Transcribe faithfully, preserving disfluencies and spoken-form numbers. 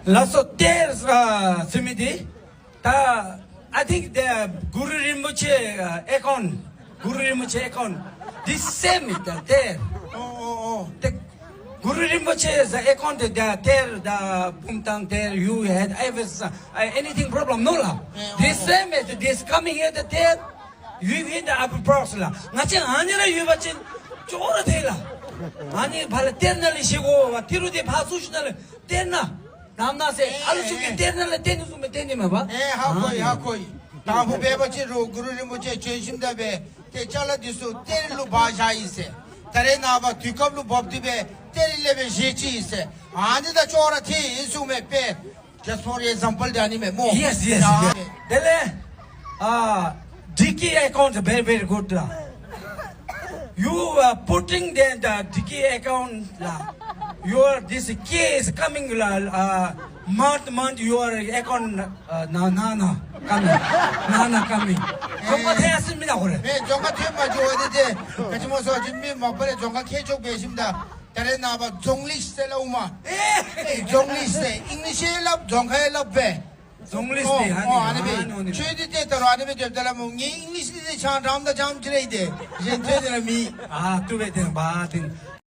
ལགས་སོ། གཏེར་ཨ་ཟེར་མི་འདི་ད་I think the Guru Rinpoche uh, account, Guru Rinpoche account, this same is the གཏེར། ཨོ་ཨོ་ཨོ། The Guru Rinpoche's account, the གཏེར, the བུམ་ཐང་གཏེར, you had ever uh, anything problem, no lah. This same is this coming here the གཏེར, you in the upper box lah. ང་བཅས་ཨ་ནི་ར་ཡོད་པ་ཅིན་ཅོག་ར་འཐད་ལགས། ཨ་ནི་ཕར་ལས་གཏེར་ནང་ལས་བཞེས་དགོ་པས། ཏི་རུ་འདི་ཕར་ཚུར་ཞིནམ་ལས་གཏེར་ནང་ནམ་ནང་ཟེར་ཨ་ལུ་ཚུ་གིས་གཏེར་ནང་ལས་གཏེར་ནང་བཟུམ་སྦེ་གཏེར་ནི་མས་པ། ཨེ་ཧ་གོ་ཡི་ཧ་གོ་ཡི། དང་ཕུ་འབད་བ་ཅིན་རུང་གུ་རུ་རིན་པོ་ཆེ་བྱོན་ཞིནམ་ད་སྦེ་ཏེ་ཅ་ལ་འདི་ཚུ་གཏེར་ལུ་སྦ་བཞག་ཡི་ཟེར། ད་རེས་ནངས་པ་དུས་སྐབས་ལུ་བབས་ཏེ་སྦེ་གཏེར་ལས་སྦེ་བཞེས་ཅི་ཡི་ཟེར། ཨ་ནི་དང་ཅོག་ར་འཐད་ཡི་གསུངམ་མས་པས། Just for example དེ་ཨ་ནི་མས་སྨོ། Yes, yes, yes. དེ་ལས་ཨ་ཌི་ཀེ་account very, very good ལགས། You are putting the, the ཌི་ཀེ་account ལགས། Your this K is coming ལགས། ཨ་month, month your account ཨ་ནཱ་ནཱ་ནཱ་coming, ནཱ་ནཱ་coming. རྫོང་ཁ་ཐོན་ཡར་སོང་མི་ནང་ཁོ་རེ། མེན། རྫོང་ཁ་ཐོན་མ་འགྱོ་བ་འདི་ཏེ་ག་ཅི་སྨོ་ཟེར་བ་ཅིན་མི་མང་པོ་རེ་རྫོང་ཁ་ཁྱད་འཇོག་འབད་ཞིནམ་ད་ད་རེས་ནངས་པ་རྫོང་ལིཤ་ཟེར་སླབ་འོང་མས། ཨེ་རྫོང་ལིཤ་ཟེར་ཨིང་ལིཤ་ཡང་སླབ་རྫོང་ཁ་ཡང་སླབ་པས། རྫོང་ལིཤ་འདི་ཨོ་ཨ་ནི་ཨ་ནི་སྦེ་ཨ་ནི་ཨ་ནི་སྦེ། ཁྱོད་འདི་ཏེ་ད་རུང་ཨ་ནི་སྦེ་སྡོདཔ་ད་ལགས་སྨོ། ངེའི་ཨིང་ལིཤ་འདི་ཏེ་ཆང་འགྲངམ་དང་འགྲངམ་ཅིག་ར་ཨིན་ཏེ་གཞན་ཐོན་ནི་ར་མེད། ཨ་བཏུབ་པས་ཏེ་འབདན།